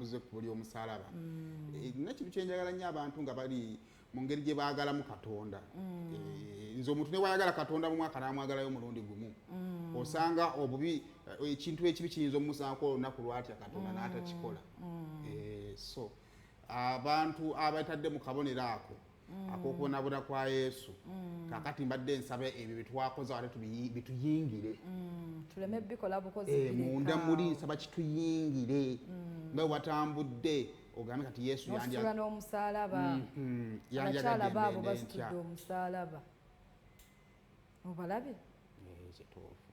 Abatambuze ku ly'omusalaba. Nina kintu kyenjagala nnyo, abantu nga bali mu ngeri gye baagalamu Katonda. Nze omuntu ne bwayagala Katonda mu mwaka n'amwagalayo omulundi gumu, osanga obubi, ekintu ekibi kiyinza omumusangako olunaku lwatya Katonda n'atakikola. So abantu abatadde mu kabonero ako ak'okubonabona kwa Yesu, kakati mbadde nsaba ebyo byetwakoze ate bituyingire. Tuleme bikola bukozi. Munda muli nsaba kituyingire nga bwe watambudde ogambe kati Yesu nositula n'omusalaba. Yandyagadde Abakyala baabo ngende basitudde ntya. omusalaba, obalabye? Kituufu.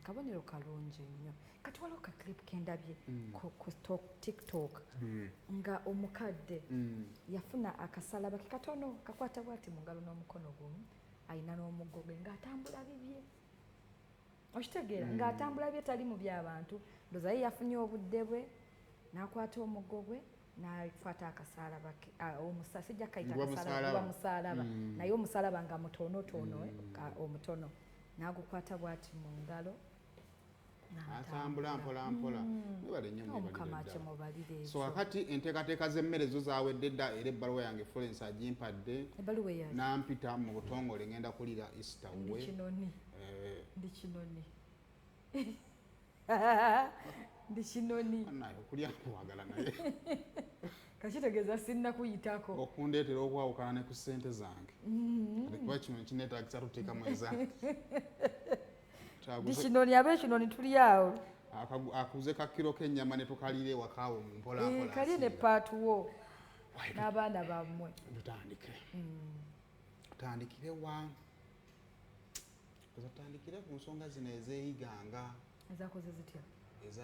Kabonero kalungi nnyo. Kati waliwo ka clip kendabye ku TikTok nga omukadde yafuna akasalaba ke katono, kakwata bwati mu ngalo n'omukono gumu, ayina n'omuggo gwe, ng'atambula bibye, okitegeera, ng'atambula bye, tali mu by'abantu. Ndoza ye yafunye obudde bwe n'akwata omuggo gwe n'akwata akasalaba ke, sijja kayita Guba akasalaba, musalaba. Guba musalaba, naye omusalaba nga mutonotono, omutono, n'agukwata bw'ati mu ngalo. Atambula mpola mpola. Mwebale nnyo, mwebalire Omukama ddala. Akyemubalire. So Ekyo. Kakati enteekateeka z'emmere zo zawedde dda, era ebbaluwa yange Florence agimpadde. Ebbaluwa eyali Nampita mu butongole, ngenda kulira Easter Ndi we. Kinoni. Ndi Kinoni, ndi Kinoni. Naye okulya nkwagala, naye Kakitegeeza sinnakuyitako. Okundeetera okwawukana ne ku ssente zange. Kati kuba kino kineetagisa tuteekamu ezange. Ndi Kinoni, ab'Ekinoni tuli awo. Akuze ka kiro k'ennyama ne tukalira ewakaawo mu mpola mpola. Kalye ne Asiira. paatuwo Why n'abaana bammwe. Tutandike, tutandikire wa? Oza tutandikire ku nsonga zino ezeeyiganga. Ezakoze zitya?